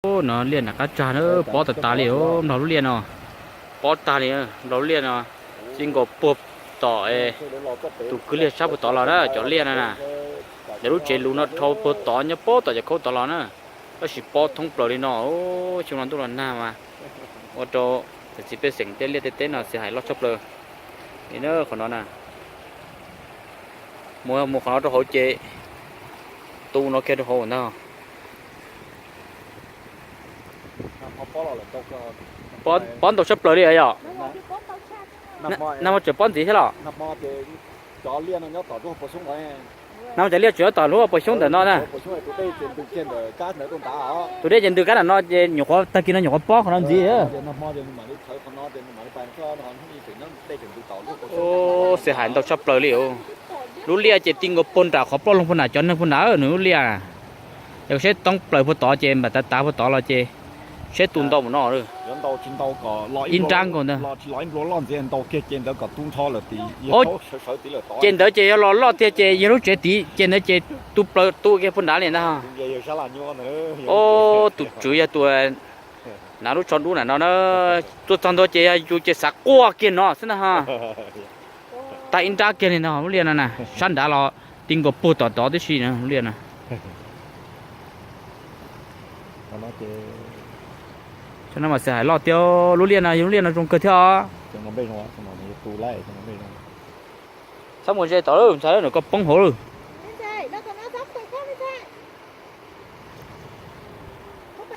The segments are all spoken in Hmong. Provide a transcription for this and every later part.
No liaj nram qab tsag na, pob tag tag li os, nplog lub liaj no. Pob tag li, nplog lub liaj no. Txij nkaus puag tom tus kwj liaj sab puag tod los na, cov liaj no na. Lawv lub tsev luv no dhau puag tod nyob pob tom cov khaub tod los na. Tab sis pob thoob plaws li no, xyoo no ntuj los nag mas ua rau txiv pej xeem tej liaj tej teb no xiv hais loj tshaj plaws li na. Qhov no na, mus mus qhov no rau hauv ces tu no kiag rau hauv ntag. Pob ntau tshaj plaws li yom. Nag hmo tseem pob ntxiv thiab los? Nag hmo cov liaj tseem nyob tom lub pob xyoob ntawm no na. Tus dej ces ntws kab ntawm no ces nyuam qhuav tag kis no nyuam qhuav pob qhov no ntxiv. Xiv hais ntau tshaj plaws li. Lub liaj ces ti nkaus puag nram qhov ploj loo puag nram cov neeg puag nram nws lub liaj. Yog saib thoob plaws puag tod ces npam tav tav puag tod los ces saib tu ntau mus no. Ib nrab nkaus ntawd. Ces ntawd ces yog los loj tiag ces yog lub tsev tid ces ntawd ces tu plaws tu kiag puag nrad li ntag. Tus tswv yog tus hnav lub tsho dub na no na, tuaj txog ntua ces yog yus ces xav quaj kiag no xwb na. Tag ib nrab kiag li no lub liaj no na, sab nrad los ti nkaus puag tom tod tib si lub liaj no. Mas xav hais loj tiag, lub liaj no yog lub liaj no zoo kawg thiab os. Txhob mus ze tod lawm, ntshai lawm nws koj poob hauv lawm.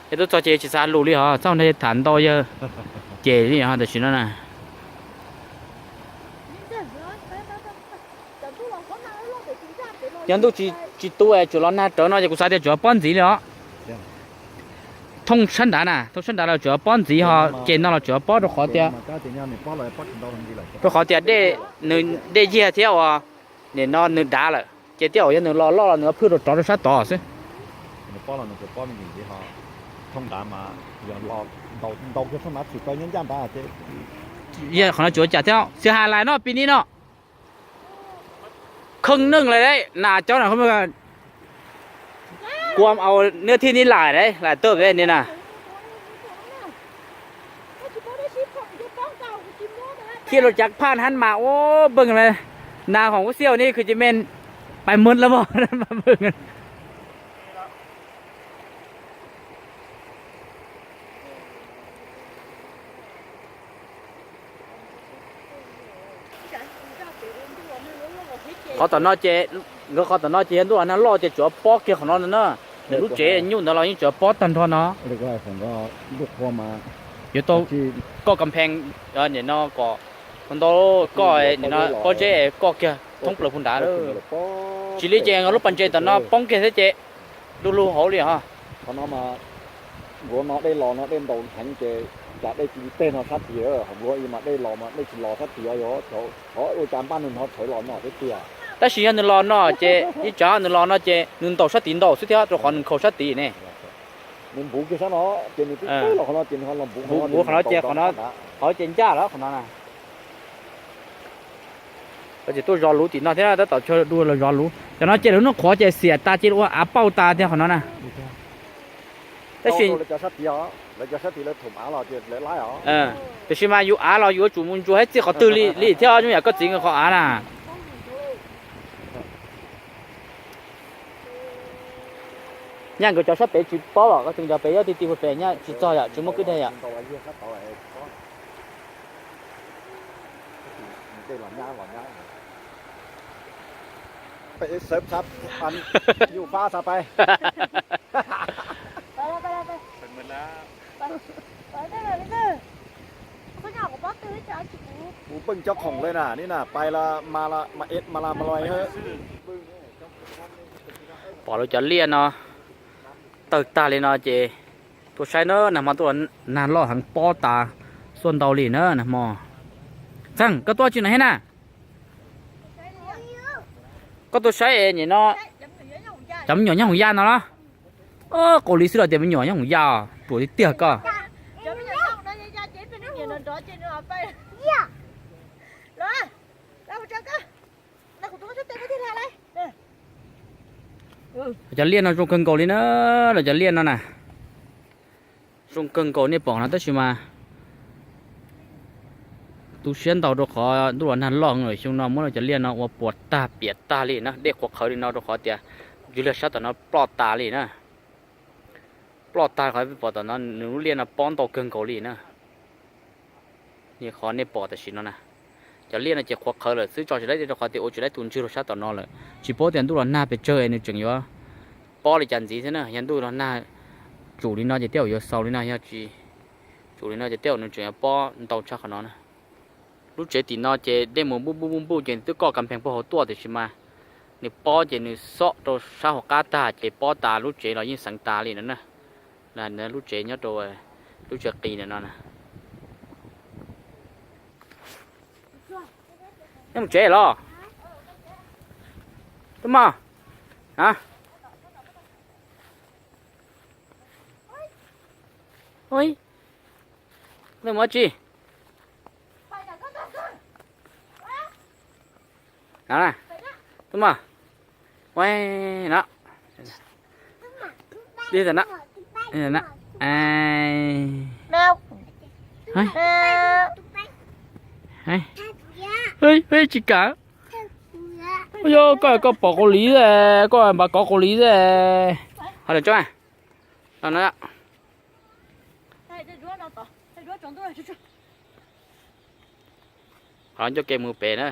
Es tuaj txog ces tsis xav lus li os, txhob tham ntau yawg ces li os tam sim no na. Yog ntuj tsis tu es tsuas los nag rawv no ces kuv xav tias tsuas pob ntxiv li os. Thooj sab nrad na, thooj sab nrad los tsuas pob ntxiv ho ces no los tsuas pob rau qhov tias, rau qhov tias dej, nws dej yiag thiab uas nim no nws dav lawm ces tej zaum yog nws los loj los nws phwj rau rov rau sab tod xwb. Yog qhov no tsuas cas thiab, xia has lais no pis ni no. Kheej neej lawm na cov na, kua au neb thij neb lais lais tawj ve ni na. Thiaj li cav phaj hab mas ua npeeg, nas hoom ub xiab ni khwv cis me pais mws lawm mog. Qhov tom no ces, nkawd qhov tom no ces yog ntuj los nag loj ces tsuas pob kiag qhov no na. Nws lub tsev nyuj ntawd los yeej tsuas pob tag nrho no. Yuav tau koj kas phees nim no kom ntau koj nim no pob zeb koj kiag thoob plaws puag nrad. Tsis li ces nkawd lub pas ntses tom no poob kiag thiab ces du lug hauv li os. Qhov no mas nplua no dej los no dej ntaus heev ces cas dej cia li teg no sab tid, hauv nplua i mas dej los mas dej tsis los sab tid os, yog thov ua cas npaj nws hnov tshawv los no thiab tiag. Tab sis yog nws los no ces ib tsam nws los no ces nws ntaus sab tid ntaus xwb thiab rau qhov nws nkhaus sab tid ne. Nws npuv kiag sab no ces nws twb los qhov no ces nws ho los npuv qhov no ces qhov no, qhov ces ncaj lawm qhov no na. Ces tuaj zov luv tim no thiab tab tom tshuav dua los zov luv. Cov no ces lawv noj qhuav ces xiam tas ces ua av pauj tas tiag qhov no na. Tab sis, tiam sis mas yus av los yus yuav tsum mus ntsuas thiab txij qhov twg li li thiab, zoo yam koj txiv nkawd qhov av na. Nyaj nkawd cov sab pem tsis pob los koj txiv cov pem yog ti ti puag pem nyaj tsis txog yom, tsis muaj kwj deg yom. Kuv pheej cov khoom li na, ni na pais la ma la ma la ma loi. Pom lawv cov liaj no tawg tag li no ces tuaj saib na, nag hmo tuaj nag loj heev pob tas xuaj ntau li na nag hmo. Txheej, koj tuaj tsi no thiab na? Koj tuaj saib nim no cov me nyuam nyob hoom yaj no los? Qaus li xwb los tias me nyuam nyob hoom yaj, ruam tiag tiag koj. Cov liaj no zoo kawg nkaus li na, los cov liaj no na. Zoo kawg nkaus nej pom no tab sis mas tu siab ntau rau qhov ntuj los nag loj heev lawm, xyoo no muab cov liaj no ua puas tag piam tag li na, dej qhuav qhawv li no rau qhov tias ntsis liaj sab tom no ploj tas li na. Ploj tag qhov pom tom no nws lub liaj no pob ntau kawg nkaus li na. Qhov nej pom tam sim no na, cov liaj no ces qhuav qhawv lawm xwb, tso tsis laib rau qhov tias ua tsis laib tus ntswg rau sab tom no lawm. Tsis paub tias ntuj los nag pes tsawg es nws tseem yuav pob li cas ntxiv thiab na. Yog ntuj los nag tsum li no ces tej zaum yuav xaus li no, yog tsis tsum li no ces tej zaum nws tseem yuav pob ntau tshaj qhov no na. Lub tsev tim no ces dej mus npuj npuj npuj npuj ces twb koj kas npeeg puag hauv tuaj tiam sis mas nws pob ces nws xob rau sab hauv qab tag ces pob tas lub tsev los yeej xeev tas li no na. Lub tsev nyob rau lub tsev qis ntawm no na. Nej mus tsev los? Tub Maj, a, nej mus dab tsi? No, Tub Maj, no, dib tag no. Tsis kam. Yog koj, koj pom Kaus Lim, koj npav kov Kaus Lim. Ho lawm tso, no no. Qhov no ncauj ke mus pem na.